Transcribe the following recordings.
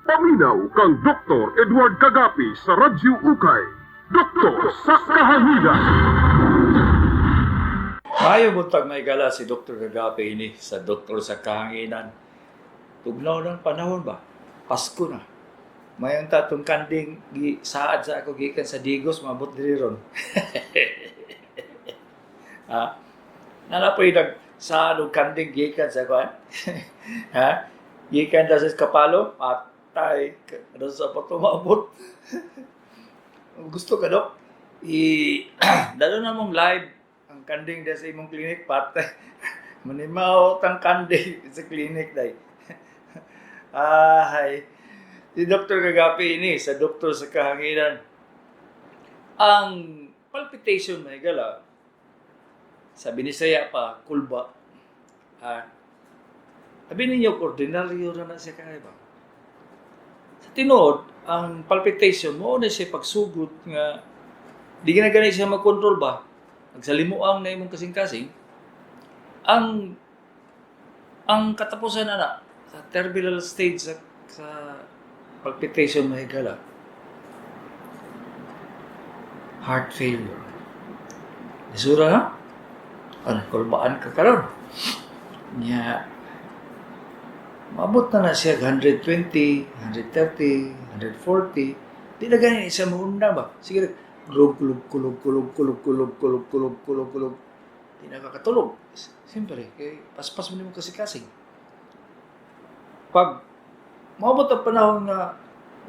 Paminaw kang Dr. Edward Kagapi sa Radyo Ukay. Doktor sa Kahanginan. Maayong buntag, mga higala, si Dr. Kagape ini sa Doktor sa Kahanginan. Tugnaw ng panahon ba? Pasko na. Mayon ta tong kanding gi saad sa ako gikan sa Digos, maabot diri ron. Ha? Nana po yung nagsaad og kanding gikan sa kuan? Ha? Gikan daw sa Kapalo, patay. Ano sa pato maabot? Gusto ka, Dok? I dalo na mong live ang kanding da sa imong clinic, patay. Manimaw tang kanding sa clinic day. Ay. Si Dr. Kagapi ini sa Doktor sa Kahanginan. Ang palpitation, mga higala, sa Binisaya pa, kulba. Ah, sabi ninyo, ordinaryo na na siya kaya ba? Sa tinuod, ang palpitation mo na siya pagsugod nga di na gani siya makontrol ba? Nagsalimuang na imong kasing-kasing. Ang katapusan na na sa terminal stage sa palpitation, mga higala, heart failure. Lisura na? Ano, kulbaan ka karon. Nya, maabot na na siya 120, 130, 140. Di na gani siya maundang ba? Sige, kulog, kulog, kulog, kulog, kulog, kulog, kulog, kulog, kulog, kulog. Di na kakatulog. Siyempre, kay paspas mo nimo kasing-kasing. Pag maabot ang panahon nga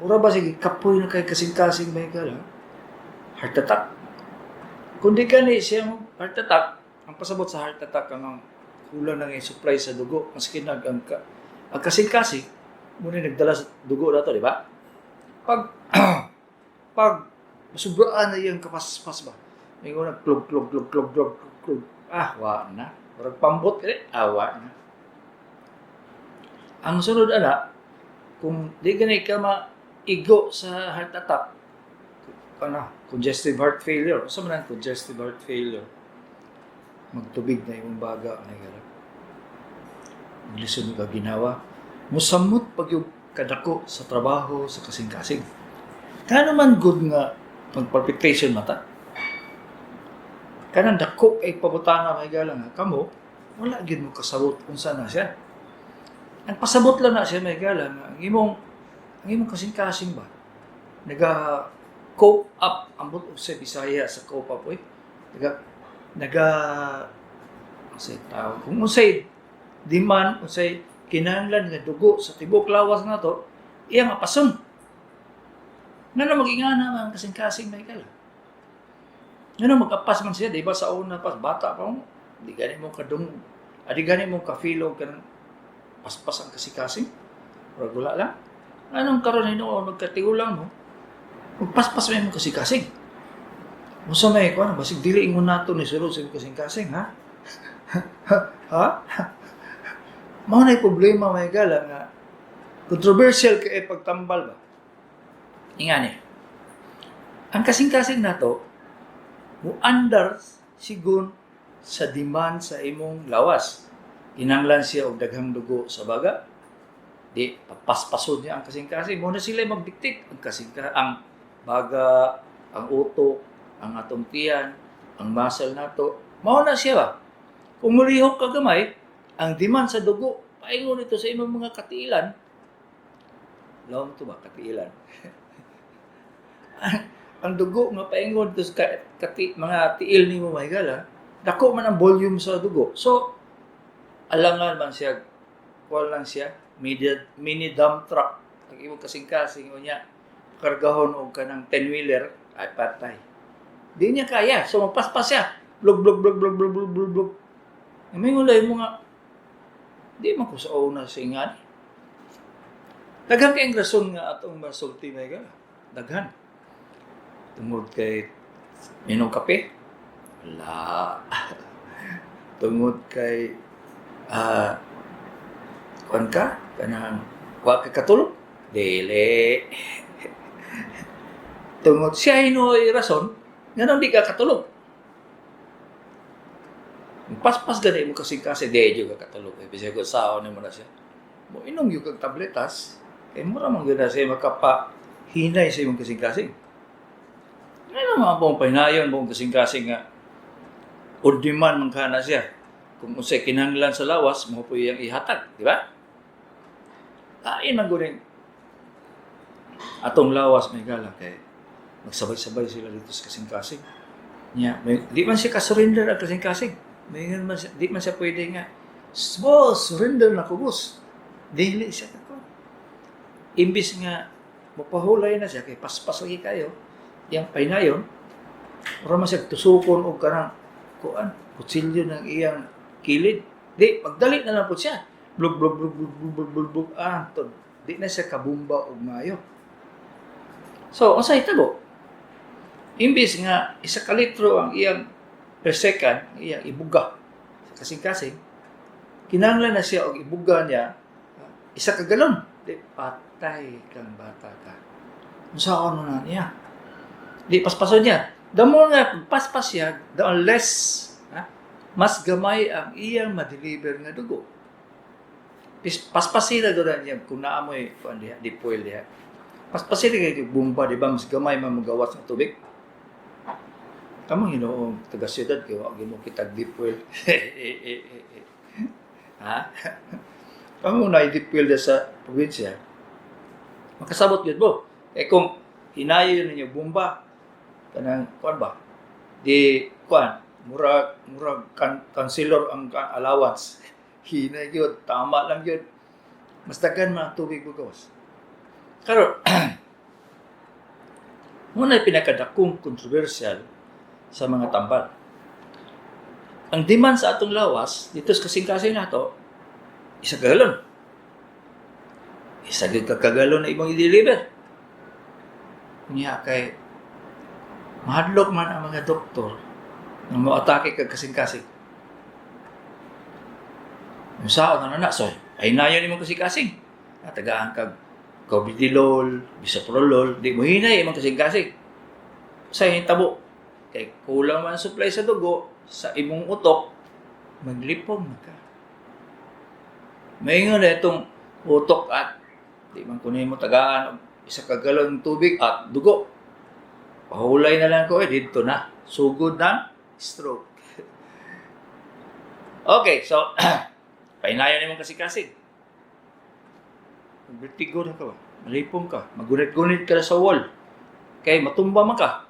ura ba sige kapoy na kay kasing-kasing, may ka heart attack. Kung di ka ni siya mo heart attack, ang pasabot sa heart attack ang kulang ng supply sa dugo, maski nag ang, ka, ang kasing-kasing muna nagdala sa dugo nato, di ba? Pag masubraan na iyang kapaspas ba, may nga klog klog klog klog klog klog, ah, wa na. Murag pambot kini, ah, wa na. Ang sunod ana, kung di gani ka maigo sa heart attack, ano, congestive heart failure. Unsa man ang congestive heart failure? Magtubig na imong baga na gara. Maglisod ka ginawa. Musamot pag yung kadako sa trabaho sa kasing-kasing. Kano man good nga magpalpitation mata? Kanang dako ay pabutanga, may galang nga kamo, wala gyud mo kasabot unsa na siya. Ang pasabot lang na siya, may galang, nga ang imong kasing-kasing ba naga cope up, ambot og sa Bisaya sa cope up oy. Naga naga unsay tawag kung unsay demand, unsay kinahanglan nga dugo sa tibuok lawas nato, iya mapason ngano mag-ingana man ang kasing-kasing, may gala, ngano mag-apas man siya, di ba? Sa una pas bata pa mo, di gani mo kadung adi gani mo ka-feel og kanang paspas ang kasing-kasing, murag wala lang. Anong karon hinuon magkatigulang mo, magpaspas may imong kasing-kasing. Unsa may kuan, basig dili ingon nato ni sulod sa imong kasing-kasing, ha? Ha? Mao na problema, may gala, nga controversial kay pagtambal ba. Ingani. Ang kasing-kasing nato mo andar sigon sa demand sa imong lawas. Kinahanglan siya og daghang dugo sa baga. Di papaspason niya ang kasing-kasing. Mo na sila magdiktik ang kasing ang baga, ang utok, ang atong tiyan, ang muscle nato. Mao na siya ba? Kung mulihok ka gamay, ang demand sa dugo paingon ito sa imong mga katiilan. Lawom to ba katiilan? Ang dugo nga paingon to sa mga tiil nimo, may gala, dako man ang volume sa dugo. So alangan man siya, kuwan lang siya, mini, mini dump truck ang imong kasing-kasing unya kargahon og kanang 10 wheeler ay patay. Di niya kaya. So magpaspas siya. Blog blog blog blog blog blog blog blog. May ngulay mo nga di man ko sa una sa ingani. Daghan kayong rason nga atong masulti, may gala. Daghan. Tungod kay minom kape? Wala. Tungod kay kuan ka kanang wa ka katulog? Dili. Tungod siya hinuoy rason nganong di ka katulog. Paspas gani mo kasing kasi di jud ka katulog. Eh, bisag sao ni mo na siya. Mo inom gyud kag tabletas. Kay mura man gyud na siya makapahinay sa imong kasing-kasing. Ano mga pong pahinayon mong kasing-kasing nga on demand man kana siya. Kung unsay kinahanglan sa lawas, mao po iyang ihatag, di ba? Kain man gud atong lawas, mga higala, kay magsabay-sabay sila dito sa kasing-kasing. Nya, may, di man siya ka-surrender ang kasing-kasing. May man siya, di man siya pwede nga, "Boss, surrender na ko, boss." Dili siya kako. Imbis nga mapahulay na siya kay paspas lagi kayo, iyang pahinayon, ora man siya tusukon og kanang kuan, kutsilyo ng iyang kilid. Di, pagdali na lang po siya. Blug, blug, blug, blug, blug, blug, blug, blug. Ah, to, di na siya kabumba og maayo. So, unsa hitabo? Imbis nga 1 ka litro ang iyang per second, iyang ibuga sa kasing-kasing, kinahanglan na siya og ibuga niya 1 ka galon. Di, patay kang bata ka. Unsaon mo na niya? Di, paspason niya. The more nga paspas siya, the less, ha, mas gamay ang iyang ma-deliver nga dugo. Paspasila gud niya kung naa mo'y kuan diha, deep well diha. Paspasila kay bumba, di ba, mas gamay man magawas ng tubig. Kamo Ginoo taga siyudad kay wa gyud mo kitag deep well. Ha? Kamo na deep well sa probinsya. Makasabot gyud mo. Eh kung hinayo ninyo bumba kanang kuan ba? Di kuan murag murag councilor ang allowance. Hinay gyud, tama lang gyud. Mas daghan man ang tubig mo gawas. Karon, muna pinakadakong controversial sa mga tambal. Ang demand sa atong lawas, dito sa kasing-kasing nato, 1 ka galon. Isa gyud ka kagalon na imong i-deliver. Unya kay mahadlok man ang mga doktor nga moatake kag kasing-kasing. Unsaon na na so, ay nayon imong kasing-kasing. Natagaan kag Carvedilol, Bisoprolol, di mo hinay imong kasing-kasing. Sa hitabo, kay kulang man supply sa dugo sa imong utok, maglipong na ka. Maingon na itong utok at di man kunin mo tagaan og 1 ka galon tubig at dugo. Pahulay na lang ko eh, dito na. Sugod ng stroke. Okay, so, pahinayon imong kasing-kasing. Vertigo na ka ba? Malipong ka. Magunit-gunit ka na sa wall. Kay matumba man ka.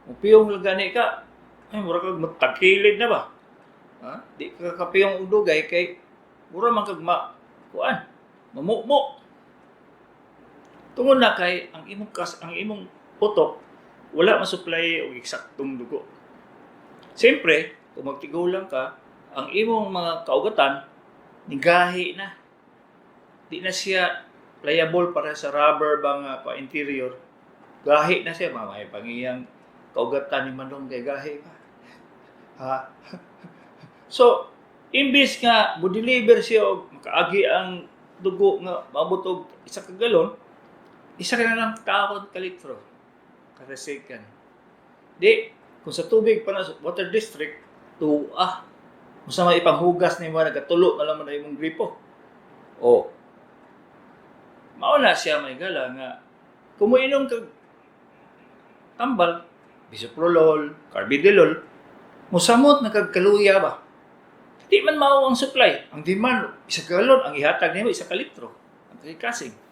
Mupiyong lang gani ka. Ay, mura kag matagkilid na ba? Ha? Di ka kapiyong og dugay kay mura man kag ma kuan, mamukmo. Tungod na kay ang imong utok wala ma-supply og eksaktong dugo. Siyempre, kung magtigulang ka, ang imong mga kaugatan nigahi na. Di na siya pliable para sa rubber ba nga pa interior. Gahi na siya, mamay pangiyang kaugatan ni Manong kay gahi pa. Ha? So, imbis nga mo-deliver siya og makaagi ang dugo nga maabot og 1 ka galon, isa ka na lang kaakon ka litro kada second. Di, kung sa tubig pa na sa water district, tuwa. Kung sa may ipanghugas nimo nagatulo na lang man na imong gripo. O, mao na siya, mga higala, nga kung moinom kag tambal, bisoprolol, carvedilol, musamot na kag kaluya ba? Di man mao ang supply. Ang demand, 1 galon, ang ihatag nimo 1 ka litro. Ang kasing.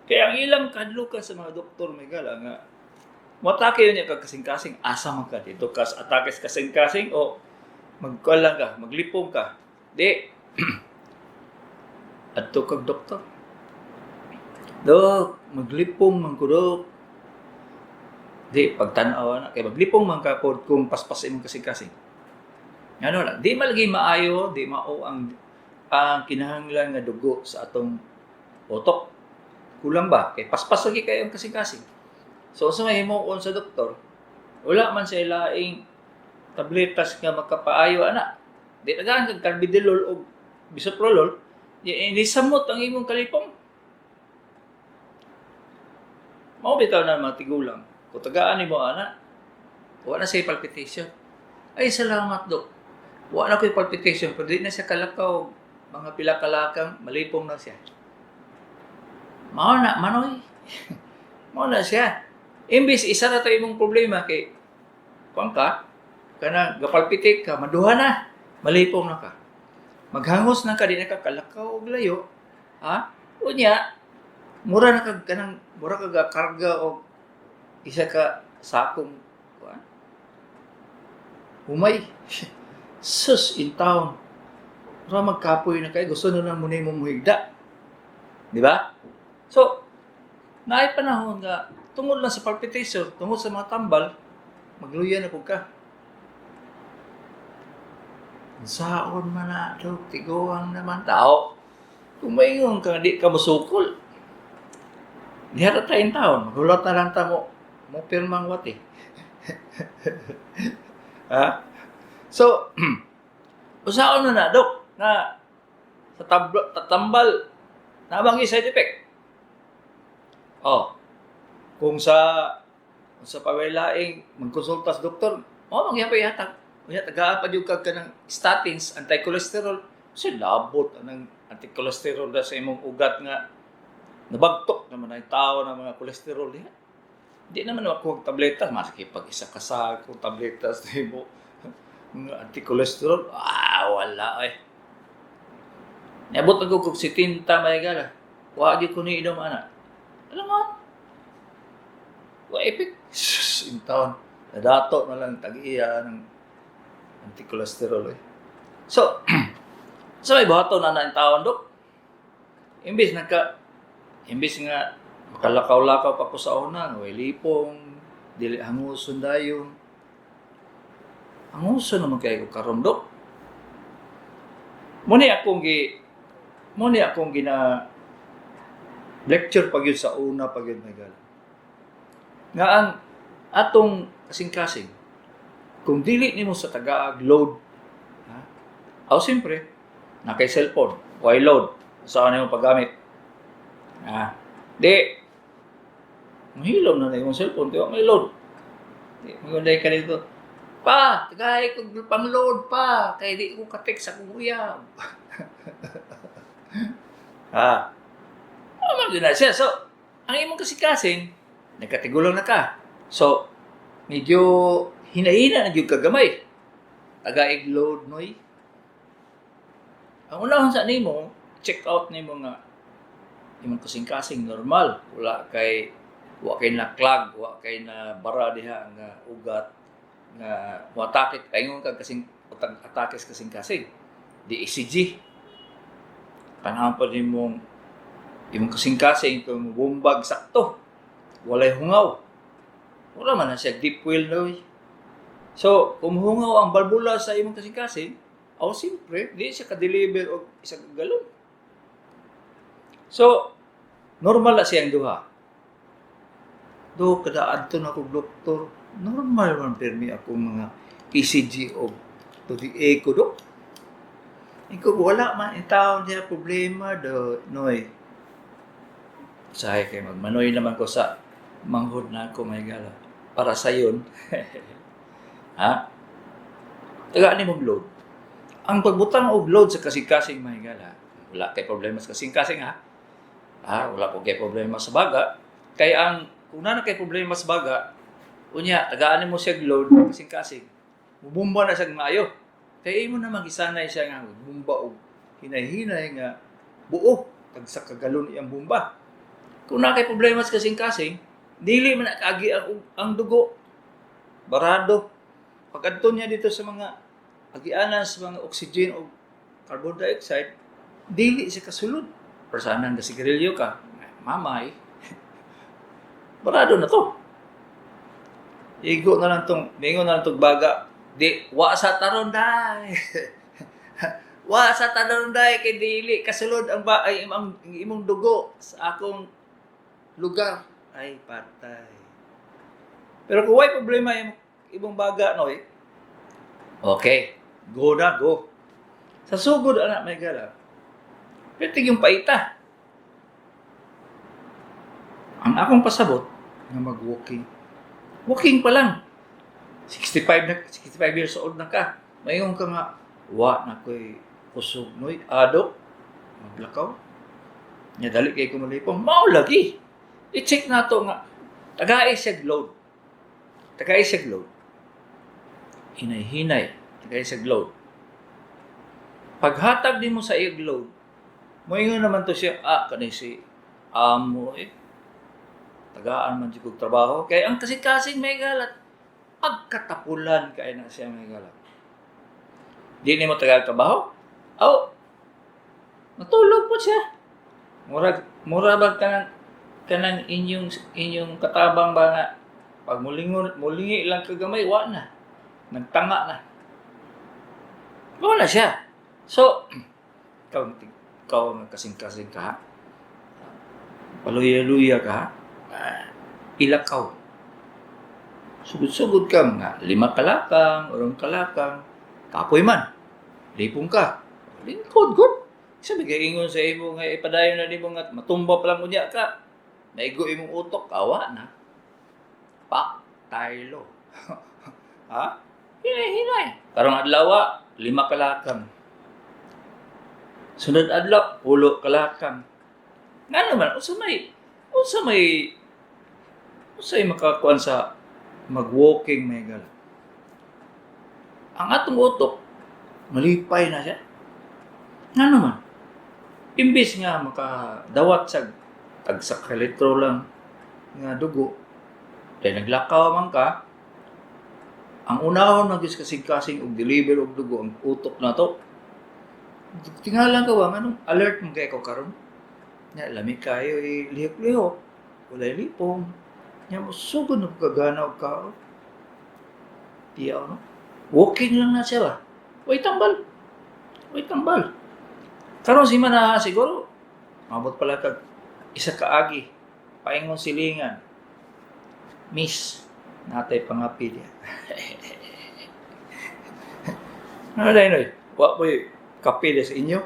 Kaya ang ilang kahadlukan sa mga doktor, mga higala, nga moatake yun niya kag kasing-kasing, asa man ka dito kas atake sa kasing-kasing o magkuan lang ka, maglipong ka. Di adto kag doktor. "Dok, maglipong man ko, dok." Di, pagtanaw na, kay maglipong man ka pod kung paspas imong kasing-kasing. Ano lang, di malagi maayo, di mao ang kinahanglan nga dugo sa atong utok. Kulang ba? Kay paspas lagi kayo ang kasing-kasing. So, sa mahimo sa doktor, wala man sa laing tabletas nga makapaayo ana. Di tagaan kag carvedilol o bisoprolol, di inisamot ang imong kalipong. Mao bitaw na mga tigulang. Kung tagaan nimo ana, wa na siya palpitation. "Ay, salamat, dok. Wa na ko'y palpitation," pero di na siya kalakaw mga pila kalakang, malipong na siya. Mao na, manoy. Mao na siya. Imbis isa na to imong problema kay kuan ka, kana gapalpitik ka, maduha na, malipong na ka. Maghangos na ka, di na ka kalakaw og layo, ha? Unya, mura na kag kanang mura ka karga og isa ka sakong kuan. Humay. Sus, in town. Mura magkapoy na kay gusto na lang mo nimo muhigda. Di ba? So, naay panahon nga tungod lang sa palpitation, tungod sa mga tambal, magluya na pud ka. Saon man na, dok, tiguang naman tao. Kung maingon ka, di ka musukol. Diha ra ta in taon, maghulat na lang ta mo, mo pirmang wati. Ha? So, usaon na na, dok, na sa tablo, tatambal, nabang side effect. Oh, kung sa pawailaing magkonsulta sa doktor, oh, mangyapay hatag. Unya tagaan pa jud kag kanang statins, anti-cholesterol. Kasi labot anang anti-cholesterol da sa imong ugat nga nabagtok naman ang tao ng mga kolesterol diha. Di naman makuha og tableta, maski pag isa ka sako tableta sa imo mga anti-cholesterol, wala ay. Niabot ako kog 70 may gala. Wa gyud ko ni inom ana. Alam mo? Wa epic. Sus, in town. Nadato na lang tag-iya ng anti-cholesterol eh. So, sa may buhaton na na in taon, dok. Imbis nga makalakaw-lakaw pa ko sa una, way lipong, dili hanguson dayon. Hanguson naman kay ko karon, dok. Mo ni akong gina lecture pag yun sa una pag yun may gala. Nga ang atong kasing-kasing, kung dili nimo sa tagaag load, ha? Aw siyempre, na kay cellphone, why load? Saan nimo paggamit? Ha? Di, mahilom na na imong cellphone, di ba may load? Di, magunday ka dito. Pa, tagay ko pang-load pa, kay di ko ka-text sa akong uyab. Ha? Ano man yun na siya? So, ang imong kasing-kasing, nagkatigulang na ka. So, medyo hinahina na gyud ka gamay. Tagaig load noy. Ang unahon sa nimo, check out nimo nga imong kasing-kasing normal, wa kay na clog, wa kay na bara diha nga ugat nga moatake paingon kag kasing utang atake sa kasing-kasing. Di ECG. Panahon pa nimong imong kasing-kasing kung bumbag sakto, walay hungaw. Wala man na siya deep well noy. So, kung hungaw ang balbula sa imong kasing-kasing, aw siyempre, di siya ka-deliver og isa ka galon. So, normal na siyang duha. Do, kada adto na kog doktor, normal man pirmi akong mga ECG og to the echo, dok. Ikaw, wala man in taon niya problema, do, noy. Sahay kay magmanoy naman ko sa manghod na ako, may gala. Para sa yun. Ha? Tagaan ni mong load. Ang pagbutang og load sa kasing-kasing, may gala, wala kay problema sa kasing-kasing, ha? Ha? Wala ko kay problema sa baga. Kay ang, kung na kay problema sa baga, unya, tagaan mo siya load kasing-kasing, mubumba na siya maayo. Kay imo na magisanay siya nga bumba og hinay-hinay nga buo, tagsa ka galon iyang bumba. Kung na kay problema sa kasing-kasing, dili man kaagi ang dugo. Barado. Pag-adto niya dito sa mga agianan sa mga oxygen o carbon dioxide, dili siya kasulod. Pero sana nga sigarilyo ka, mamay. Barado na to. Igo na lang tong, mingon na lang tong baga. Di, wa sa taron day. Wa sa taron day kay dili kasulod ang ba ay ang imong dugo sa akong lugar. Ay patay. Pero kung way problema imong baga noy, okay, go na go. Sa sugod anak may gala. Pero yung paita. Ang akong pasabot nga mag-walking. Walking pa lang. 65 na, 65 years old na ka. Mayon ka nga, wa na ko'y kusog noy, adok, maglakaw. Nya dali kay ko malipong. Mao lagi. I-check nato nga tagay siya load. Tagay siya load. Hinay-hinay, tagay siya load. Paghatag nimo sa iyang load, moingon naman to siya, kani si amo eh. Tagaan man jud kog trabaho. Kay ang kasing-kasing may galat, pagkatapulan kay na siya may galat. Di nimo tagaan trabaho? Aw, natulog po siya. Murag, mura ba kanang inyong katabang ba nga pag mulingon mulingi lang kagamay, wa na. Nagtanga na. Wala siya. So, ikaw ang kasing-kasing ka, ha? Paluya-luya ka, ha? Ilakaw. Sugod-sugod ka, mga 5 kalakang, 8 kalakang, kapoy man. Lipong ka. Lingkod, good. Sabi kay ingon sa imo nga ipadayon na nimo nga matumba pa lang unya ka. Naigo imong utok, kawa na. Pak, taylo. Ha? Hinay-hinay. Karong adlaw, 5 kalakang. Sunod adlaw, 8 kalakang. Nga naman, usa may makakuan sa mag-walking may gala. Ang atong utok, malipay na siya. Nga naman, imbis nga makadawat sa tagsak ka litro lang nga dugo, dahil naglakaw man ka, ang unahon na gyud kasing-kasing og deliver og dugo ang utok na to. Tingalan ka ba, anong alert mo kay ko karon? Nya, lami kayo, lihok-lihok, walay lipong. Nya, sugod na kagana og kao. Tiyaw, no? Walking lang na siya ba? Way tambal. Way tambal. Karon si Manaha siguro, mabot pala kag isa kaagi, paingon silingan. Miss, natay pangapi niya. Ano dahil, noy? Wa po'y kape niya sa inyo?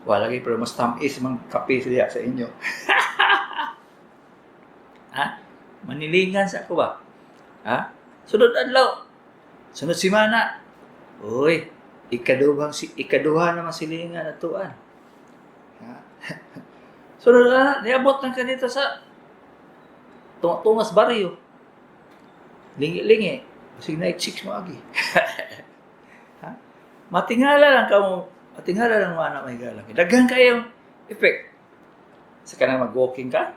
Wala lagi, pero mas tamis mang kape siya sa inyo. Ha? Manilingan sa ako ba? Ha? Sunod adlaw. Sunod si Mana. Uy, ikaduha naman silingan at tuan. Ha? Sunod na, niabot lang ka dito sa Tungas Barrio. Lingi-lingi. Kasi night 6 mo agi. Ha? Matingala lang ka mo. Matingala lang mo anak may galang. Daghan kayong effect. Sa kanang mag-walking ka,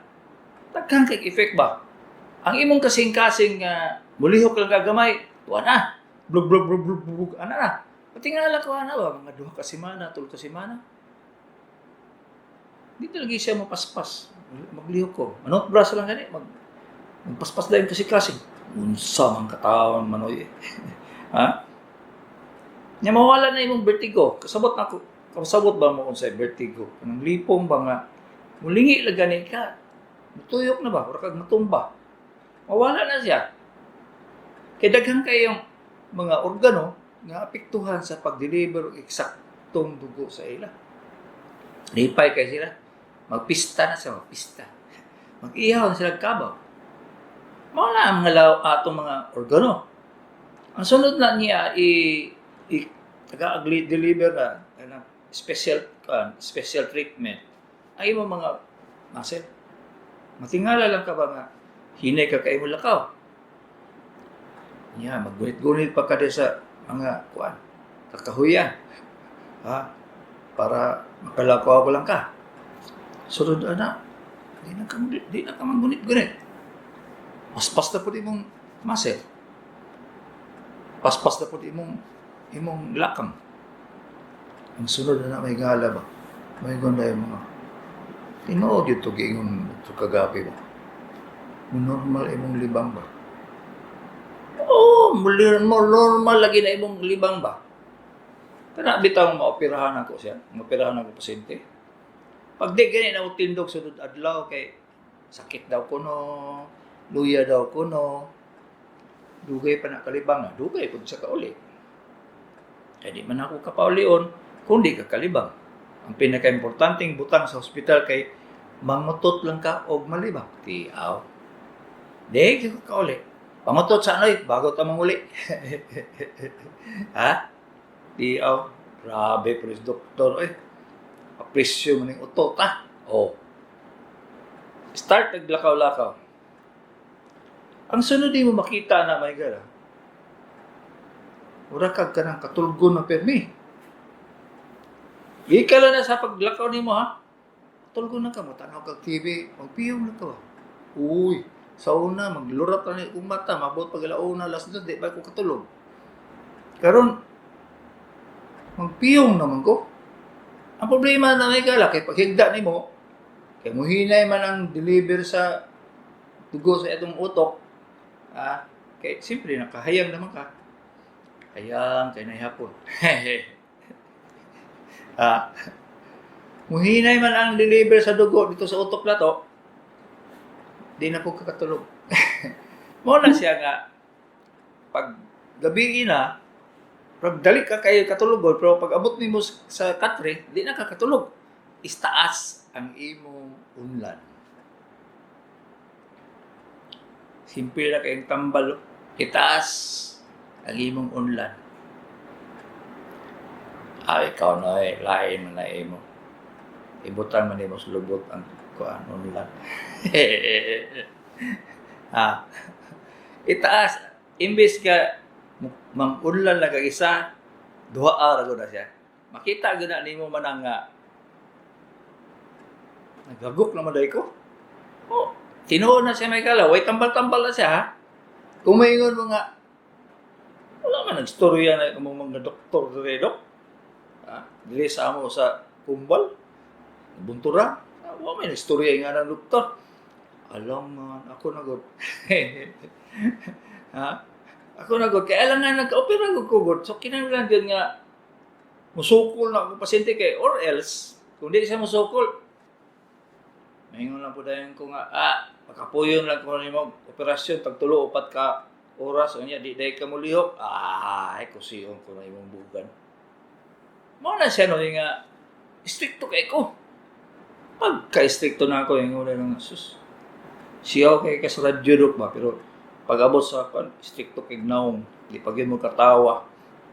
daghan kay effect ba? Ang imong kasing-kasing nga mulihok lang kagamay, tuwa na. Blug, blug, blug, blug, blug, ana na. Matingala ko ana ba? Mga 2 ka semana, 3 ka semana. Dito lagi siya mapaspas. Maglihok ko. Manot brush lang gani. Magpaspas dahil kasing-kasing. Unsa man katawan manoy. Ha? Nya mawala na imong vertigo. Kasabot na ako. Kasabot ba mo unsay vertigo? Kanang lipong ba nga mulingi lang gani ka. Mutuyok na ba? Ora kag matumba. Mawala na siya. Kay daghan kayong mga organo nga apektuhan sa pag-deliver og eksaktong dugo sa ila. Lipay kay sila. Magpista na siya, magpista. Mag-ihaw na sila kabaw. Mao na ang mga atong mga organo. Ang sunod na niya i taga-deliver na kanang special treatment ay imong mga muscle. Matingala lang ka ba nga hinay ka kay imong lakaw. Nya maggunit-gunit pa ka sa mga kuan kakahuyan. Ha? Para makalakaw ko lang ka. Sunod ana, di na ka manggunit-gunit. Paspas na po imong muscle. Paspas na po imong lakang. Ang sunod na may gala ba? May ganda yung mga tinuod yung tugingon ito kagabi ba? Normal imong libang ba? Oo, muli mo normal lagi na imong libang ba? Kana bitaw maoperahan ako siya, maoperahan ako pasyente. Pag di gani na tindog sunod adlaw kay sakit daw kuno, luya daw kuno, dugay pa na kalibang, dugay pud sa kauli. Kay di man ako kapaulion kung di ka kalibang. Ang pinakaimportanteng butang sa ospital kay mangutot lang ka og malibang. Tiaw. Di ka kauli. Pangutot sa anoy bago ta manguli. Ha? Tiaw. Grabe, please doktor. Apresyo mo ning utot, ha? Oh. Start naglakaw-lakaw. Ang sunod di mo makita na may gala. Mura kag kanang katulgon na permi. Gika lang na sa paglakaw nimo ha. Tulgon na ka, matanaw kag TV, magpiyong na ka ba? Uy, sa una, maglurat na ni akong mata, mabot pag alauna, alas 2, di ba ko katulog? Karon, magpiyong naman ko. Ang problema na may gala, kay paghigda nimo, kay muhinay man ang deliver sa dugo sa itong utok, ah, kay siyempre nakahayang naman ka. Hayang kay nahihapon. Ah, muhinay man ang deliver sa dugo dito sa utok na to, di na po kakatulog. Mo na siya nga, pag gabi na, pag dali ka kayo katulog, pero pag abot nimo sa katre, di na ka katulog. Istaas ang imong unlan. Simple na kayong tambal. Itaas ang imong unlan. Ah, ikaw na eh, lain man na imo. Ibutan man nimo sa lubot ang kuan unlan. Ah. Itaas imbes ka mang-unlan lang kag isa, duha ra gud na siya. Makita gud na nimo man ang nagagok naman dai ko. Oh, tinuod na siya may kala, way tambal-tambal na siya ha. Kung maingon mo nga, wala man nagstorya na imong mga doktor dire dok. Ha? Dili sa amo sa kumbal, buntura. Ah, wa may nagstorya nga ng doktor. Alam ako na gud. Ha? Ako na gud kay alam nga nagka-opera gud ko gud. So kinahanglan gyud nga musukol na ako pasyente kay or else kung di siya musukol, maingon lang po dayon ko nga, ah, makapuyon lang ko nimo operasyon tag 3 o 4 ka oras unya di day ka molihok, ay kusion ko na imong bugan. Mao na siya no nga stricto kay ko. Pagka-stricto na ako, yung una nga, sus, siya kay ka sa radyo dok ba, pero pag abot sa kan, stricto kay naong, di pag yun mo katawa.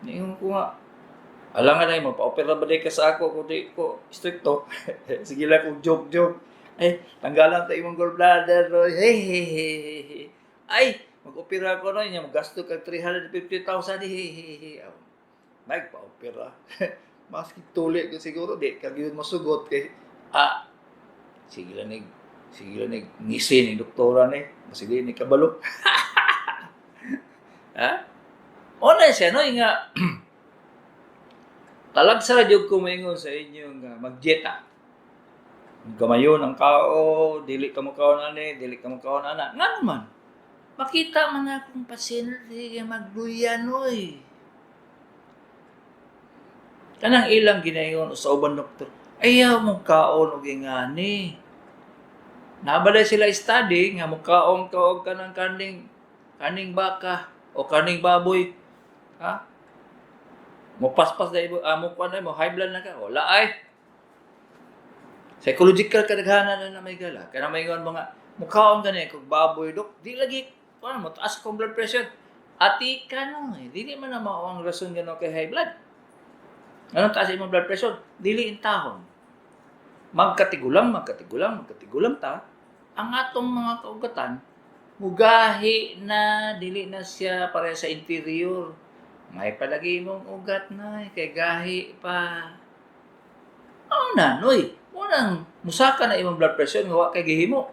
Ningon ko nga, alam nga na mo, pa-opera ba di ka sa ako kung di ko stricto? Sige lang kung joke-joke. Ay, tanggalan ta imong gallbladder. Roy. Hey, hey, hey, hey, hey. Ay, mag-opera ko na niya, magasto ka 350,000. Hey, hey, hey, hey. Oh, nagpa-opera. Maski tuli ko siguro, di ka gyud masugot kay, ah, sige lang ni, ngisi ni doktora ni, masige ni kabalo. Ha? O na siya, no, nga, talag sa radyo ko maingon sa inyo nga magdieta. Gamayon ang kao, dili ka mo kaon ani, dili ka mo kaon ana. Nga naman, makita man akong pasyente nga magluyan oy. Kanang ilang ginayon sa uban doktor, ayaw mo kaon og ingani. Nabalay sila study nga mukaon ka og kanang kaning baka o kaning baboy. Ha? Mo paspas na ibo, ah, mo kuan na mo high blood na ka. Wala ay. Psychological kadaghanan na na may gala. Kana may ingon mga mukaon gani kog baboy dok, di lagi kuan mo taas kong blood pressure. Ati ka no, eh. Dili man na mao ang rason gano kay high blood. Anong taas imong blood pressure? Dili intahon. Magkatigulang, magkatigulang, magkatigulang ta, ang atong mga kaugatan, mugahi na, dili na siya para sa interior. May palagi mong ugat na, kay gahi pa. Ano na, noy? Munang musaka na imong blood pressure, nga wa kay gihimo.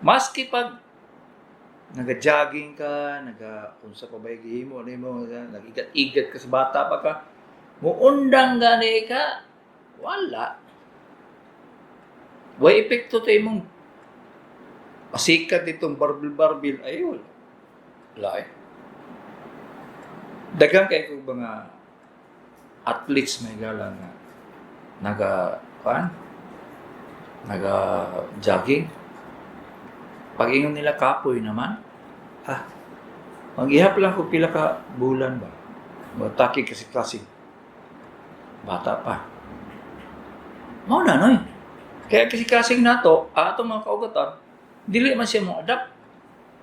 Maski pag naga-jogging ka, naga unsa pa ba gihimo nimo, nag-igat-igat ka sa bata pa ka, muundang gani ka, wala. Way epekto to imong pasikat itong barbil-barbil, ay wala. Wala eh. Daghang kay kog mga athletes may gala nga naga kuan naga jogging. Pag ingon nila kapoy naman, ah, maghihap lang ko pila ka bulan ba. Mataki kasi kasi bata pa. Mao na noy. Kaya kasi kasing nato, atong mga kaugatan, dili man siya mo adapt.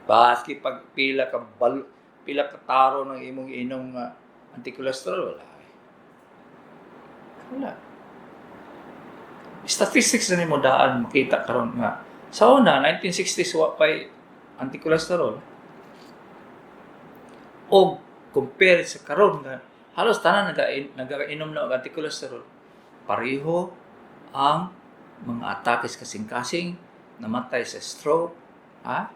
Baski pag pila ka bal, pila ka taro ng imong inom nga anti-cholesterol, wala. Wala. Statistics na nimo daan makita karon nga sa una 1960s wa pay anti-cholesterol og compare sa karon nga halos tanan nagainom na og anti-cholesterol, pareho ang mga atake sa kasing-kasing, namatay sa stroke, ha?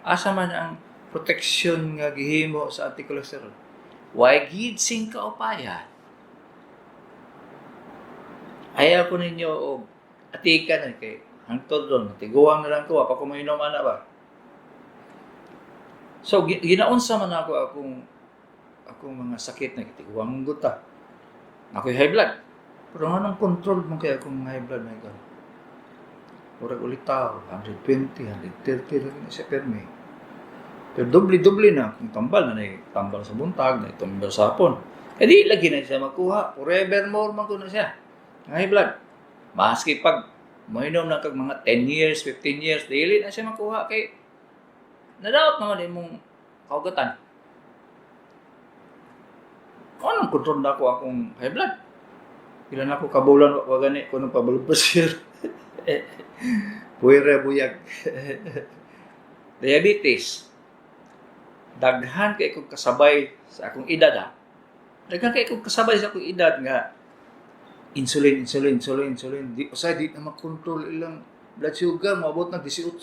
Asa man ang proteksyon nga gihimo sa anti-cholesterol? Why gid sing kaupayan? Ayaw ko ninyo og atikan na kay hangtod ron, tiguang na lang ko, pa ko mainom ana ba? So ginaunsa man ako akong akong mga sakit na tiguang guta. Ako'y high blood. Pero nganong control man kay akong high blood, my God? Murag ulit tao, 120, 130 lang na siya permi. Pero doble-doble na kung tambal na, tambal sa buntag, na tambal sa hapon. Eh di lagi na siya makuha. Forever more man ko na siya. High blood. Maski pag mainom na kag mga 10 years, 15 years, dili na siya makuha kay nadaot naman imong kaugatan. Anong kontrol na ako akong high blood? Ilan ako kabulan wa gani ko nang pa-blood pressure. Puwera buyag. Diabetes. Daghan kay kong kasabay sa akong edad ha. Daghan kay kong kasabay sa akong edad nga insulin, insulin, insulin, insulin. Di usay di na makontrol ilang blood sugar, moabot nag 18.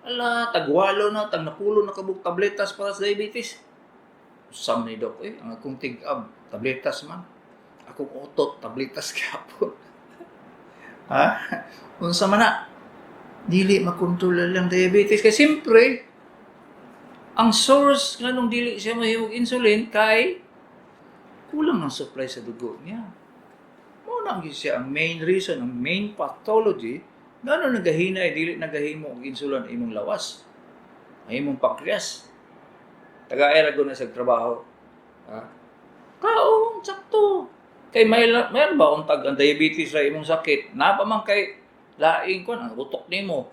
Ala, tagwalo na, tag napulo na kabuk tabletas para sa diabetes. Usam ni Dok, eh, ang akong tig-ab, tabletas man. Akong utot, tabletas gyapon. Ha? Unsa man na? Dili makontrol lang diabetes. Kay siyempre, ang source nga nung dili siya mahimog insulin kay kulang ang supply sa dugo niya. Mao na gyud siya ang main reason, ang main pathology ngano nagahina ay dili nagahimo og insulin ang imong lawas, ang imong pancreas. Tagaay ra na sa trabaho. Ha? Kaon sakto. Kay may ba untag ang diabetes ra imong sakit, napa man kay laing kon ang utok nimo.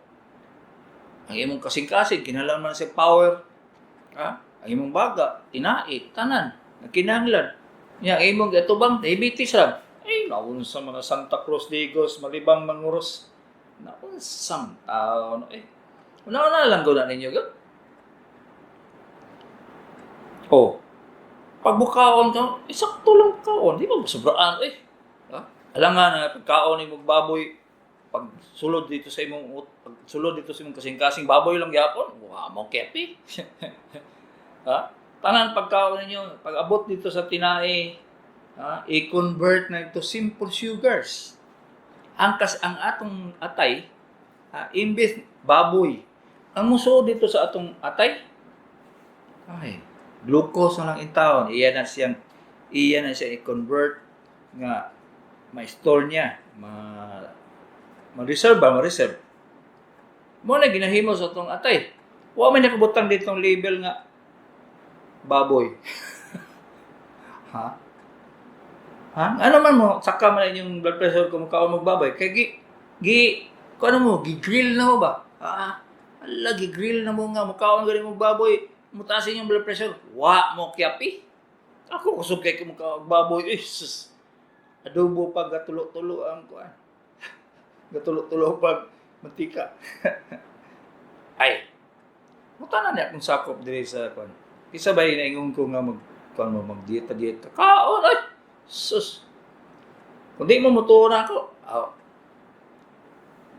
Ang imong kasing-kasing kinahanglan man sa power. Ha? Ang imong baga, tinai, tanan, nagkinahanglan. Nya ang imong gatubang diabetes ra. Ay, naun sa mga Santa Cruz Digos, malibang manguros. Naunsang taon eh. Una-una lang ko na ninyo gyud. Oh. Pagbukaon ka, eh, sakto lang kaon, di ba sobraan eh. Ha? Alangan na pagkaon nimo baboy, pag sulod dito sa imong pag sulod dito sa imong kasing-kasing baboy lang gyapon, wa mo kepi. Ha? Tanan pagkaon ninyo, pag abot dito sa tinai, ha, i-convert na ito simple sugars. Ang atong atay, ha, imbes baboy, ang musuod dito sa atong atay, ay, glucose na lang intawon. Iya na siya i-convert nga ma-store niya, ma-reserve ba, ma-reserve. Mo na ginahimo sa atong atay. Wa may nakabutang ditong label nga baboy. Ha? Ha? Ano man mo, saka man inyong blood pressure kung mukaon mo baboy. Kay gi kung ano mo, gi-grill na mo ba? Ah, ala, gi-grill na mo nga, mukaon gani mo baboy, mutasin yung blood pressure. Wa mo kyapi. Ako kusog kay mukaon baboy. Eh, sus. Adobo pag gatulo-tulo ang kuan. Gatulo-tulo pag mantika. Ay. Muta na niya akong sakop diri sa kuan. Isa ba inaingon ko nga mag kuan mo mag-dieta-dieta. Kaon ay. Sus. Kung di mo mutuo na ako, aw.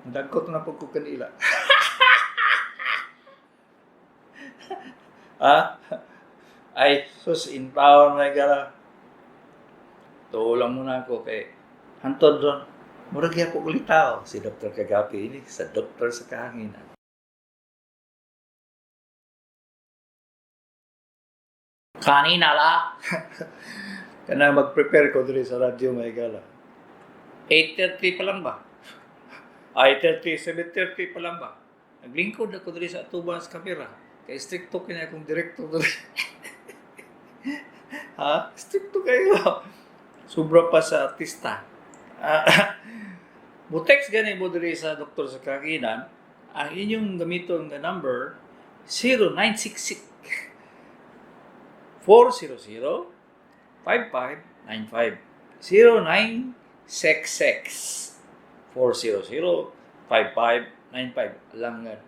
Dagkot na po ko kanila. Ha? Ay, sus, in power na gara. Tuo lang muna ako kay hantod ron. Murag ya ko ulitaw si Dr. Kagapi ini sa Doktor sa Kahanginan. Kanina la. Kana mag-prepare ko diri sa radyo may gala. 8:30 pa lang ba? Ay, 8:30, 7:30 pa lang ba? Naglingkod ako diri sa atubang sa kamera. Kay stricto kini akong director diri. Ha? Stricto kayo. Sobra pa sa artista. Mo-text gani mo diri sa Doktor sa Kahanginan, ang inyong gamiton nga number 0966 400 5595. 0966 400 5595. Alangan.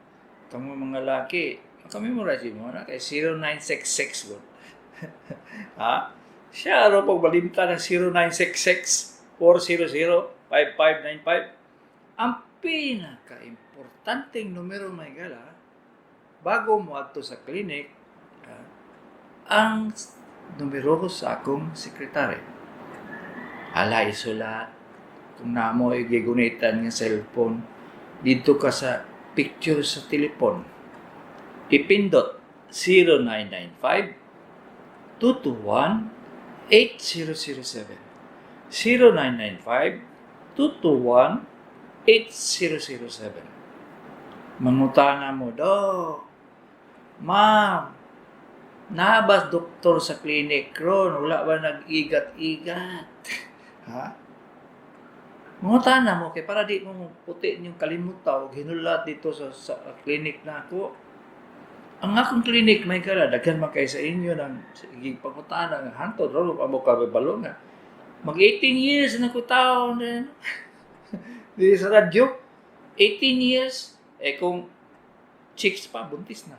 Kamo mga laki, makamemorize mo na kay 0966 gud. Ha? Siya ro pag balimta ng 0966 400 5595. Ang pinaka-importanteng numero, mga higala, bago mo adto sa clinic, ang numero ko sa akong sekretary. Hala, isulat. Kung namo igigunitan nga cellphone, dito ka sa picture sa telepon. Ipindot 0995 221 8007. 0995 221 8007. Mangutana mo, "Dok, ma'am, naa ba doktor sa clinic ron? Wala ba nag-igat-igat?" Ha? Mangutana mo kay para di mo puti inyong kalimutan og hinulat dito sa clinic na ako. Ang akong clinic, mga higala, daghan man kay sa inyo ng sige pangutana nga hantod ro pa mo kabalo nga. Mag 18 years na ko taon din. Dili sa radyo. 18 years eh, kung chicks pa, buntis na.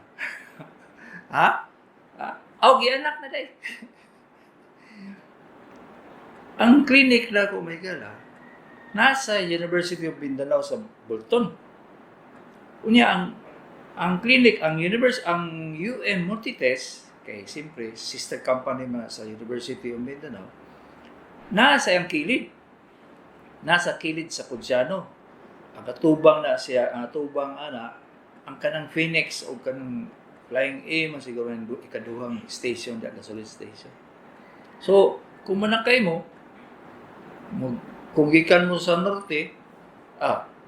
Ha? Ha? Aw, gianak na day. Ang clinic na ko, mga higala, nasa University of Mindanao sa Bolton. Unya ang clinic, ang universe, ang UM Multitest, kay siyempre sister company man sa University of Mindanao, nasa ang kilid. Nasa kilid sa Pudziano. Ang katubang na siya, ang atubang ana, ang kanang Phoenix o kanang Flying A man siguro ang ikaduhang station da, gasoline station. So, kung manakay mo, kung gikan mo sa norte,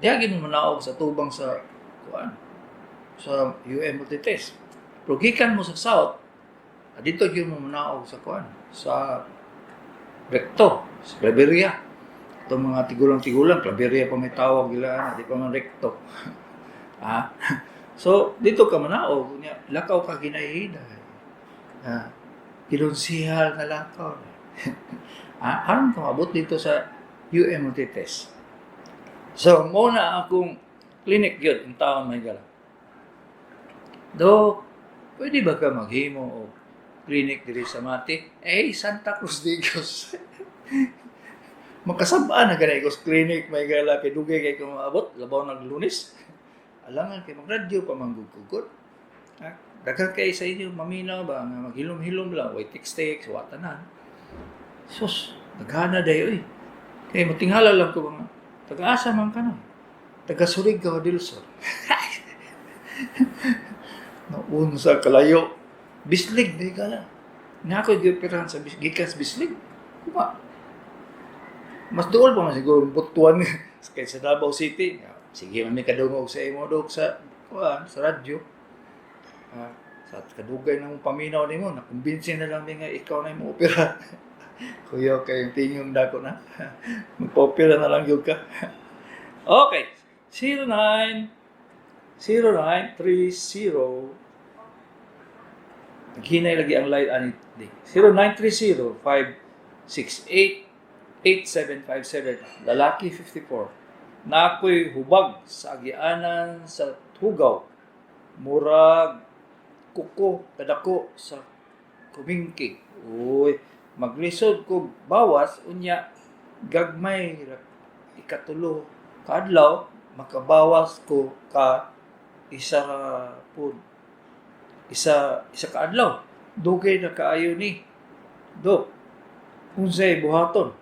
diha gyud mo manaog sa tubang sa kuan, sa UM Multitest. Pero gikan mo sa south, dito gyud mo manaog sa kuan, sa Recto, sa Claveria. Itong mga tigulang-tigulang, Claveria pa may tawag nila, di pa man Recto. So, dito ka manaog, unya, lakaw ka ginahiday. Kinunsihal nga lakaw. Aron ka maabot dito sa UM Multitest. So, mo na akong clinic yun, ang taon, mga higala. "Dok, pwede ba ka maghimo og clinic diri sa Mati?" Eh, Santa Cruz Digos. Makasabaan na ganay ko sa clinic, mga higala, kay dugay kay kung maabot, labaw nag Lunes. Alangan kay magradyo pa manggugugod. Ha? Daghan kay sa inyo maminaw ba nga maghilom-hilom lang, way text-text, wa tanan. Sus, daghana dayo eh. Kay matinghala lang ko mga taga-asa man ka na. Taga Surigao del Sur. Naunsa kalayo. Bislig di ka na. Nga ako gioperahan sa gikan sa Bislig. Kuma. Mas duol pa man siguro Butuan kaysa Davao City. Sige man mi kadungog sa imo, dok, sa kuan sa radyo. Sa kadugay na mong paminaw nimo, nakumbinsi na lang mi nga ikaw na imong opera. Kuya, kay tingong dako na. Magpa-opera na lang yun ka. Okay. 09 0930. Naghinay lagi ang light ani di. 0930 568 8757. Lalaki, 54. Na ako'y hubag sa agianan sa tugaw. Murag kuko kadako sa kumingki. Uy, maglisod ko bawas, unya gagmay ra, ikatulo kaadlaw makabawas ko ka isa pud isa isa ka adlaw. Dugay na kaayo ni, Dok. Unsay buhaton?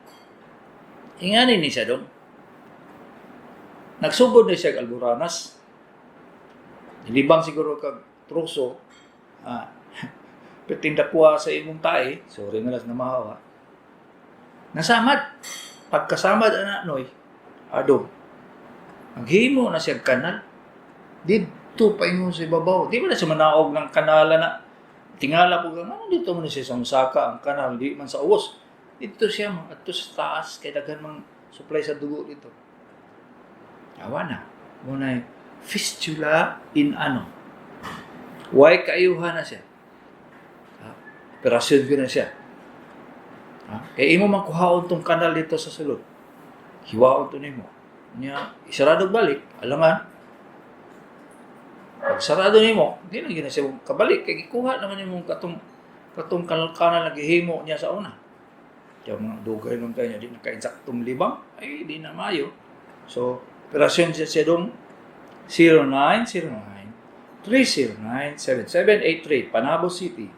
Ingani ni siya, dong. Nagsugod na siya og Alboranas. Nilibang siguro kag troso. Perting dakwa sa imong tae, sorry na lang na mahawa. Nasamad. Pagkasamad ana noy, adong. Naghimo na siya kanal. Didto pa ingon sa ibabaw. Di ba na siya manaog ng kanala na tingala po ka, ano dito man siya sa Musaka, ang kanal, di man sa uwos. Dito siya, adto sa taas, kay daghan mang supply sa dugo dito. Awa na. Muna fistula in ano. Way kaayuhan na siya. Ha? Operasyon ko na siya. Ha? Kay imo man kuhaon tong kanal dito sa sulod. Hiwaon to nimo. Nya isarado balik, alangan. Pag sarado nimo, di na gyud na siya kabalik kay gikuha naman nimo katong kanal na gihimo niya sa una. Kaya mga dugay lang kanya, di na kainsaktong libang, ay di na mayo. So, operasyon siya dong 0909 309 7783, Panabo City.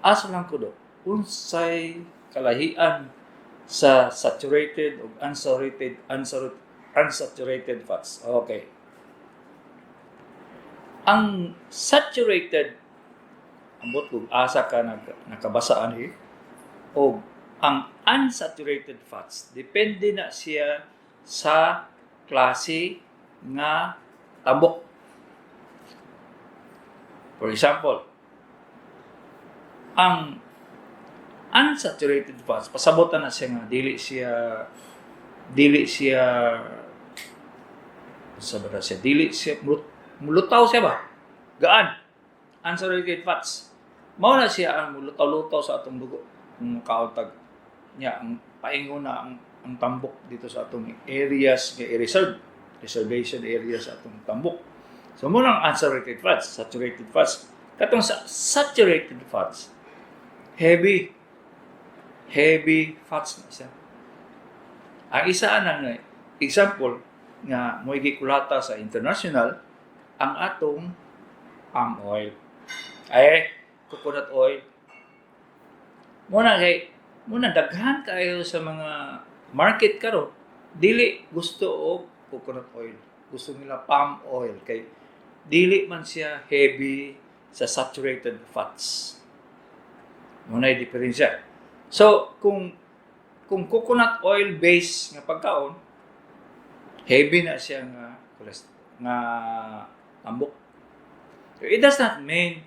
Asa lang ko do, unsay kalahian sa saturated o unsaturated fats? Okay. Ang saturated, ambot kung asa ka nakabasa ani, o ang unsaturated fats, depende na siya sa klase nga tambok. For example, ang unsaturated fats, pasabotan na siya nga dili siya sa ba siya dili siya mulutaw siya ba, gaan. Unsaturated fats, mao na siya ang mulutaw-lutaw sa atong dugo kung makaon niya. Ang paingon na ang tambok dito sa atong areas nga i-reserve, reservation area sa atong tambok. So mao nang unsaturated fats. Saturated fats, katong sa saturated fats, heavy heavy fats na siya. Ang isa anang example nga mo'y gikulata sa international, ang atong palm oil, ay coconut oil. Mo na kay mo na daghan kaayo sa mga market karon dili gusto og coconut oil, gusto nila palm oil kay dili man siya heavy sa saturated fats. Mo na diferensya. So kung coconut oil base nga pagkaon, heavy na siya nga nga tambok. So it does not mean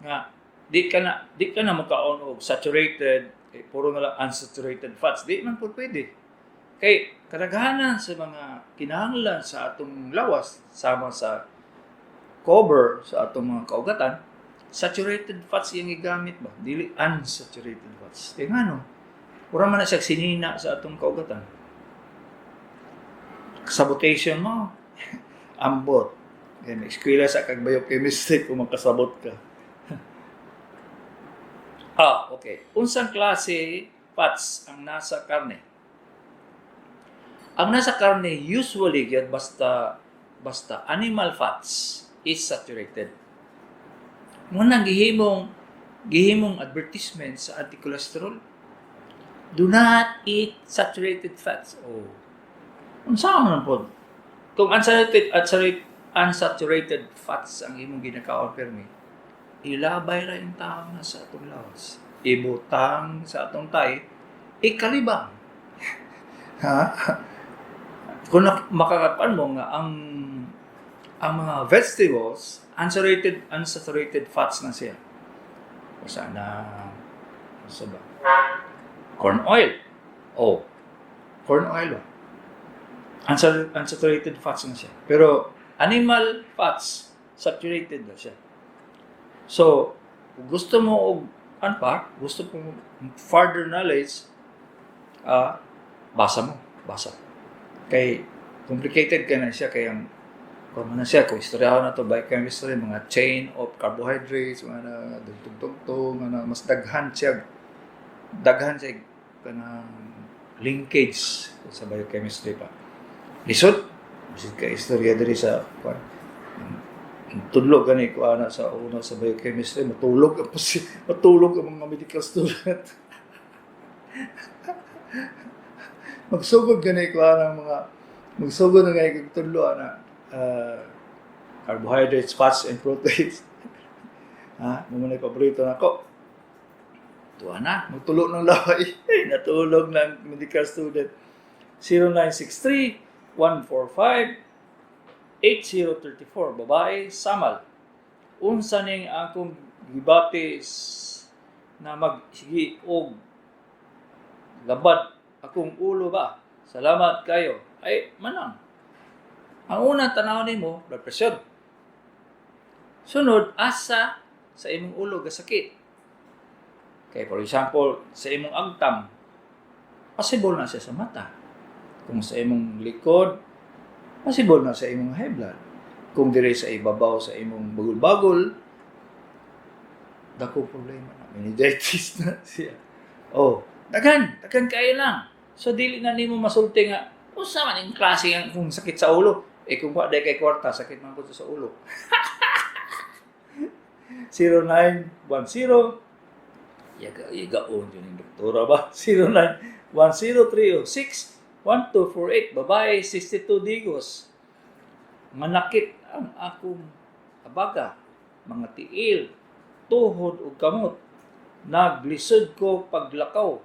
nga di ka na mukaon og saturated, eh, puro na lang unsaturated fats. Di man po pwede. Kay kadaghanan sa mga kinahanglan sa atong lawas, sama sa cover sa atong mga kaugatan, saturated fats yung gigamit ba, dili unsaturated fats. Kay ngano? Mura man na siya sinina sa atong kaugatan. Sabotation mo. Ambot. Kaya eskwela sa kag biochemistry kung makasabot ka. Ah, okay. Unsang klase fats ang nasa karne? Ang nasa karne usually gyud, basta basta animal fats is saturated. Mo nang gihimong advertisement sa anti-cholesterol. "Do not eat saturated fats." Oh. Unsa man pod? Kung unsaturated fats ang imong ginakaon permi, ilabay ra yung tao na sa atong lawas. Ibutang sa atong tay, ikalibang. Ha? Kung makakakuan mo nga ang mga vegetables, unsaturated unsaturated fats na siya. O sana sa ba? Corn oil. Oh. Corn oil ba? Unsaturated fats na siya. Pero animal fats, saturated na siya. So, kung gusto mo og ano pa, gusto mo further knowledge, basa mo, basa. Kay complicated ka na siya kay ang kung ano na siya, kung istoryahon na to, biochemistry, mga chain of carbohydrates, mga na dugtong-dugtong, mga na, mas daghan siya kanang linkage sa biochemistry pa. Lisod, bisig ka istorya diri sa kuan. Ang tudlo gani ko ana sa una sa biochemistry, matulog ang mga medical student. Magsugod gani ko ana mga magsugod na gani kog tudlo ana, carbohydrates, fats and proteins. Ha, mo man paborito nako. Tuwa na, magtulo ng laway. Natulog ng medical student. 0963 145 8034, babae, Samal. Unsa ning akong gibati na magsige og labad akong ulo ba? Salamat kayo. Ay, manang. Ang una, tanaw nimo, blood pressure. Sunod, asa sa imong ulo gasakit. Kay for example, sa imong agtang, possible na siya sa mata. Kung sa imong likod, Possible na sa imong high blood. Kung dire sa ibabaw sa imong bagol-bagol, dako problema na. Meningitis na siya. Oh, daghan, daghan kayo lang. So dili na nimo masulti nga unsa man ning klase ang kung sakit sa ulo. Eh kung wa day kay kwarta, sakit man pud sa ulo. 0910. Yaga yagaon yun yung doktora ba? 0910 306 1248. Babae, 62, Digos. Manakit ang akong abaga, mga tiil, tuhod ug kamot. Naglisod ko paglakaw.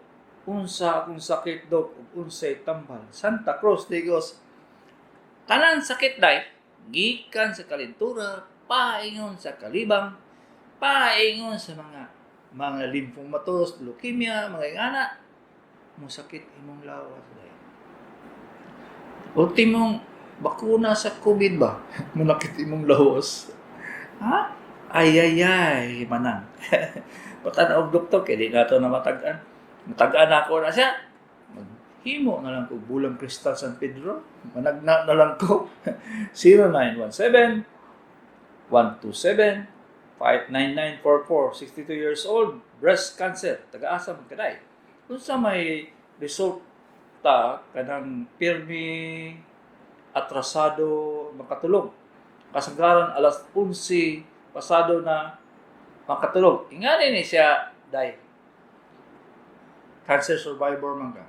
Unsa akong sakit, dok, ug unsay tambal? Santa Cruz, Digos. Tanan sakit day, gikan sa kalintura, paingon sa kalibang, paingon sa mga lymphomatous, leukemia, mga ingana, musakit imong lawas day. Ultimong bakuna sa COVID ba? Munakit imong lawas. Ha? Ay, ay, ay, manang. Patan-aw doktor, kay di na to na matag-an. Matag-an ako na siya. Maghimo na lang ko bulang kristal San Pedro. Managna na lang ko. 0917 127 59944, 62 years old, breast cancer, taga-asa man kaday? Unsa may resulta kanang pirmi atrasado makatulog? Kasagaran alas 11 pasado na makatulog. Ingani ni siya, day. Cancer survivor man ka.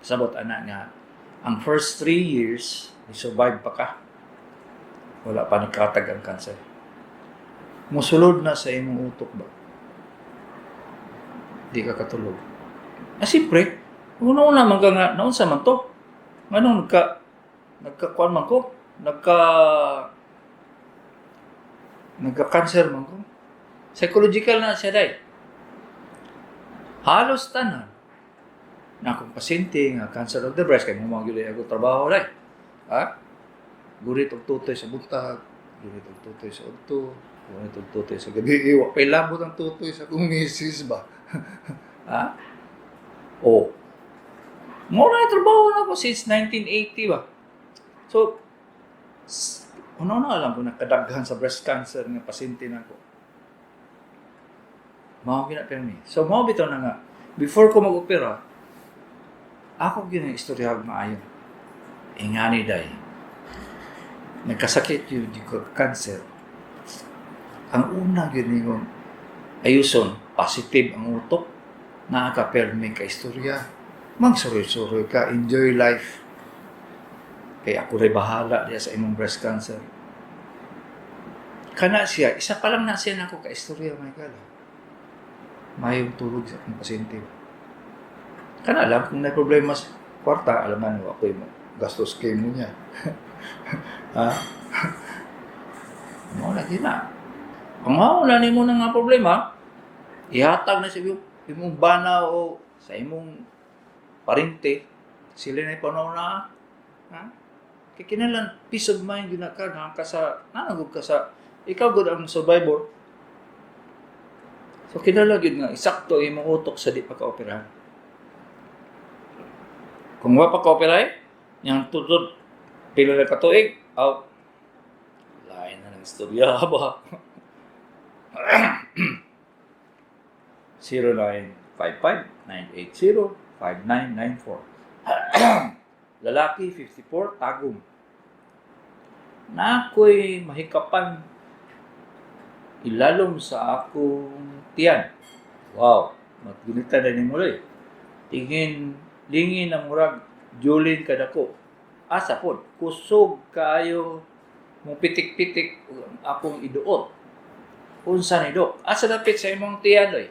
Sabot ana nga ang first 3 years ni survive pa ka. Wala pa nagkatag ang cancer. Musulod na sa imong utok ba? Di ka katulog. Ah, siyempre, una-una man ka nga, naunsa man to? Nganong nagka kuan man ko? Nagka-cancer man ko? Psychological na siya, day. Halos tanan na akong pasyente nga cancer of the breast, kay mo gyud ako trabaho, day. Ha? Gurit og tutoy sa buntag, gurit og tutoy sa udto, gurit og tutoy sa gabi. Wa pay labot ang tutoy sa akong misis ba? Ha? Oh. Mo na trabaho na ako since 1980 ba. So, una na alam ko nakadaghan sa breast cancer nga pasyente nako. Mao gina pirmi. So mao bitaw na nga before ko mag-opera, ako gyud ang istoryahag maayo. Ingani day. Nagkasakit yun di ko cancer. Ang una gyud nimo ayuson, positive ang utok, naa ka permi ka istorya. Magsuroy-suroy ka, enjoy life. Kaya ako rin bahala diya sa imong breast cancer. Kana siya, isa pa lang na siya nako ka istorya, my God. Mayong tulog sa akong pasyente. Kana lang, kung may problema sa kwarta, alam man, ako yung gastos chemo niya. Ha? Mao lagi na. Kung mao na nimo na nga problema, ihatag na sa imong bana o sa imong parente, sila na ipanahon na. Ha? Kay kinahanglan peace of mind gyud na ka, naa ka sa nanagog ka sa ikaw gud ang survivor. So kinahanglan gyud nga isakto imong utok sa di pa ka operahan. Kung wa pa ka operahe, yang tutod pila na ka tuig, out. Lain na ng istorya ba? 0955-980-5994. Lalaki, 54, Tagum. Nakoy mahikapan ilalom sa akong tiyan. Wow, maggunita na ni muloy. Tingin, lingin ang murag, julin kadako. Asa pod, kusog kaayo mo pitik-pitik ang akong iduot. Unsa ni, dok? Asa dapit sa imong tiyan, oy?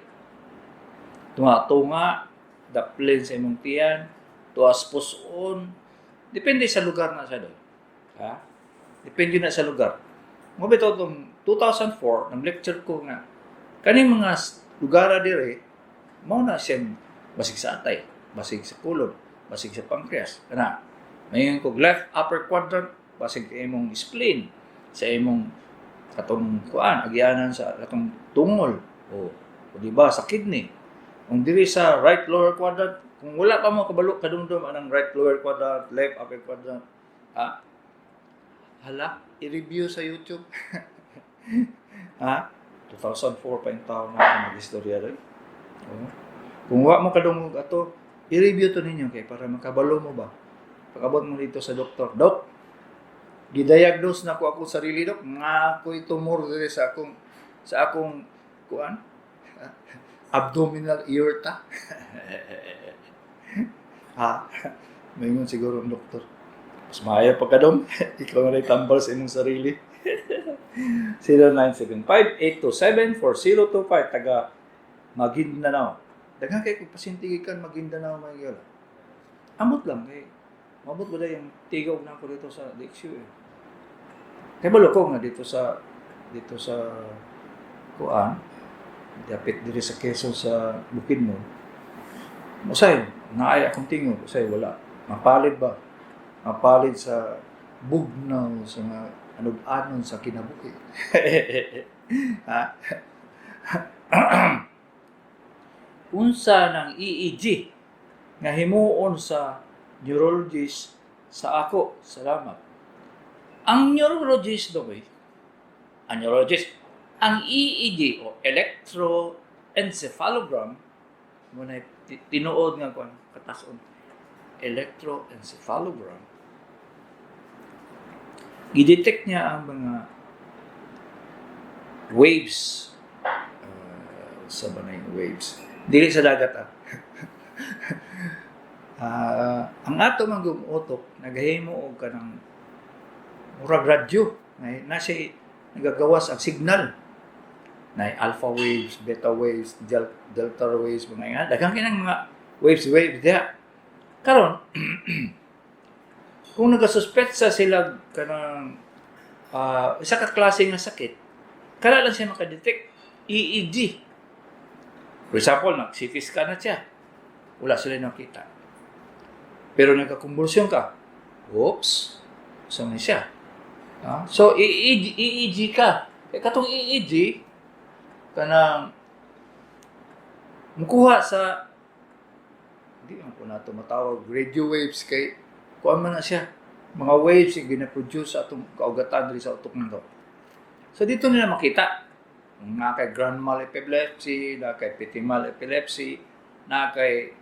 Tunga-tunga, daplin sa imong tiyan, tuas puson. Depende sa lugar na siya doon. Ha? Depende na sa lugar. Mo bitaw tong 2004, nang lecture ko nga, kaning mga lugar dire, mao na siyang basig sa atay, basig sa colon, basig sa pancreas. Kana, mayon kog left upper quadrant, basig sa imong spleen, sa imong katong kuan, agianan sa katong tungol, o di ba sa kidney. Kung diri sa right lower quadrant, kung wala pa mo kabalo kadumdum anang right lower quadrant, left upper quadrant, Ha? Hala, i-review sa YouTube. Ha? 2004 pa yung taon na ako mag-istorya rin. Oo. Kung wa mo kadungog ato, i-review to ninyo kay para makabalo mo ba. Pag-abot mo dito sa doktor, "Dok, gidiagnose na ko akong sarili, dok, nga ako'y tumor diri sa akong kuan, abdominal aorta." Ha? Maingon siguro ang doktor, "Mas maayo pa kadong, ikaw na tambal sa imong sarili." 0975-827-4025, taga Maguindanao. Daghan kay kung pasyente gikan Maguindanao, mga higala. Amot lang kay mabot ba yung tigog na ako dito sa DXU eh. Kay balo ko nga dito sa kuan, dapit diri sa Quezon, sa Bukidnon. Usay, naay akong tingog, usay wala. Mapalid ba? Mapalid sa bugnaw sa mga anog-anon sa kinabuhi. Ha? Unsa ng EEG nga himuon sa neurologist sa ako? Salamat. Ang neurologist daw eh, ang neurologist, ang EEG o electroencephalogram, mo na tinuod nga kuan katason, electroencephalogram, gidetect niya ang mga waves, sa ba na yung waves, dili sa dagat ah. Ah, ang ato man utok nagahimo og kanang murag radyo na siya nagagawas ang signal na alpha waves, beta waves, delta waves, mga nga daghan kinang mga waves waves diha. Karon kung nagasuspetsa sila kanang isa ka klase nga sakit, kada lang siya makadetect EEG. For example, nag CT scan na siya, wala sila nakita. Pero nagkakumbulsyon ka, oops, sa man siya. Ah, so EEG, EEG ka. Kay katong EEG kanang mukuha sa, di man ko na matawag radio waves kay kuan man na siya, mga waves yung gina-produce sa atong kaugatan diri sa utok nito. So dito nila makita nga kay grand mal epilepsy, na kay petit mal epilepsy, na kay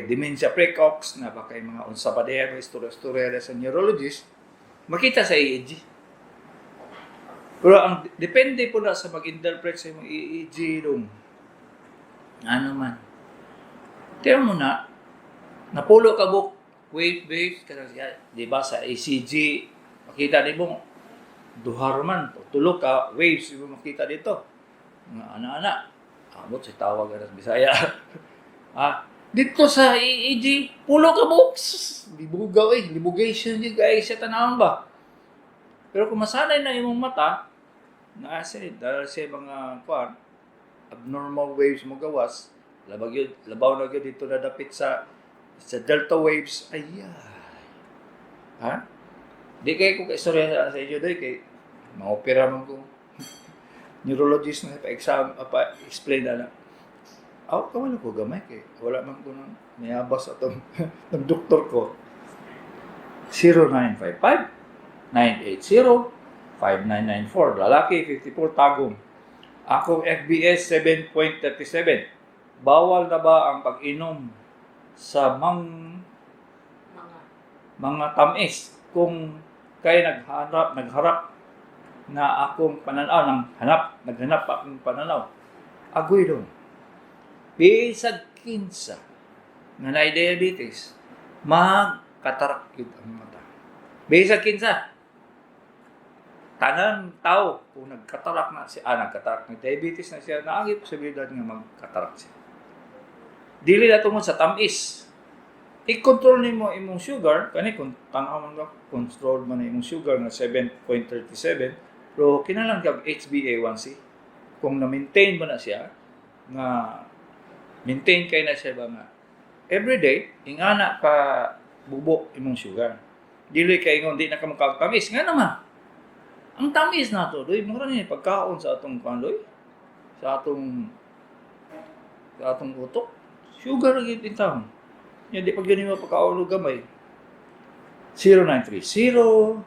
dementia precox, na ba kay mga unsa pa diha, mga istorya-istorya sa neurologist, makita sa EEG. Pero ang depende po na sa mag-interpret sa imong EEG dong. Ano man. Tiyan mo na, napulo ka book, wave, wave, kasi siya, di ba sa ECG, makita ni mo, duha man, tulo ka waves, di mo makita dito. Mga ana-ana, amot sa tawag na sa Bisaya. Ah, dito sa EEG, pulo ka books. Libugaw eh, libugation yun guys, sa tanawon ba? Pero kung masanay na imong mata, na siya, dahil siya mga kuan, abnormal waves mo gawas, labag yun, labaw na gyud dito na dapit sa delta waves, ay. Ha? Di kay ko kaistorya sa inyo doy kay maopera man ko. Neurologist na pa-exam, pa explain na na. Aw, kawala ko gamay kay wala man ko nang mayabas atong ng doktor ko. 0955 980 5994. Lalaki, 54, Tagum. Akong FBS 7.37. Bawal na ba ang pag-inom sa Mga. Mga tamis kung kay nagharap nagharap na akong pananaw ng hanap naghanap akong pananaw? Agoy dong, bisag kinsa nga naay diabetes, magkatarak gyud ang mata. Bisag kinsa, tanan tao, kung nagkatarak na siya, nagkatarak na, diabetes na siya, naagi posibilidad nga magkatarak siya. Dili na tungod sa tamis. I-control nimo imong sugar kani, kung tan-aw man ka, control man na imong sugar nga 7.37, pero kinahanglan kag HbA1c. Kung na-maintain mo na siya nga maintain kay na siya ba nga everyday ingana ka bubo imong sugar, dili kay ingon di na ka makatamis. Nga naman ang tamis na to doy, mura ni pagkaon sa atong kuan doy, sa atong utok. Sugar ra gyud taon. Nya di pag yun mo pagkaon og gamay. 0930.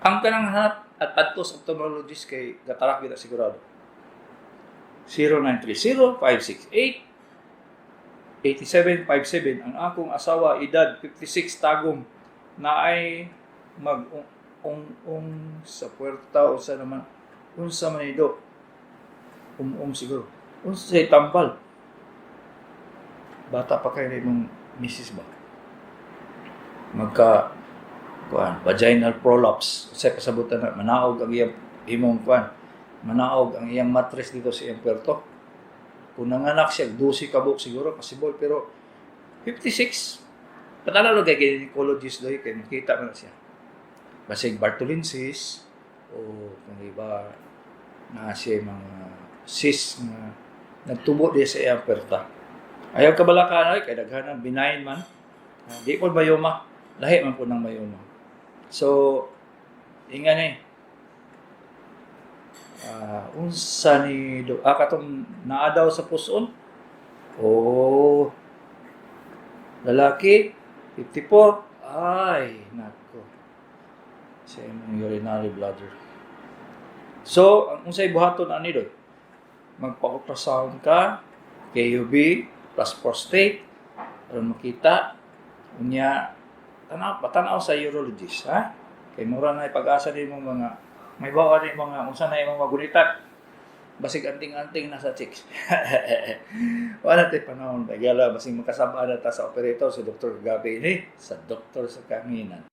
Ang kanang hanap at adtos ophthalmologist kay gatarak kita sigurado. 0930 568 8757. Ang akong asawa, edad 56, Tagum, na ay mag ung ung sa puerta. Unsa naman, unsa man ido, um siguro, unsa say tambal. Bata pa kay imong misis ba, magka kuan, vaginal prolapse sa kasabutan na manaog ang iyang imong kuan, manaog ang iyang mattress dito sa iyang puerto. Kung nanganak siya 12 ka buok, siguro possible, pero 56, patala kay gynecologist doy kay makita man na siya, basig Bartholin cyst o kung iba na siya mga cyst nga nagtubo di sa iyang puerta. Ayaw kabalakan ay kay daghan ang benign man. Ah, di po myoma, lahi man po ng myoma. So ingan eh. Ah, unsa ni do, ah, katong naa daw sa puson. Oh. Lalaki 54. Ay, nako. Sa imong urinary bladder. So, ang unsay buhaton ani doy? Magpa-ultrasound ka, KUB plus prostate aron makita. Unya tanaw, patanaw sa urologist, ha, kay mura na pag-asa nimo mga may bawa ni mga unsa na imong magunitan, basig anting-anting na sa chicks. Wala tay panahon, bagala, basig makasaba na ta sa operator, si Dr. Gabi ini sa Doktor sa Kanginan.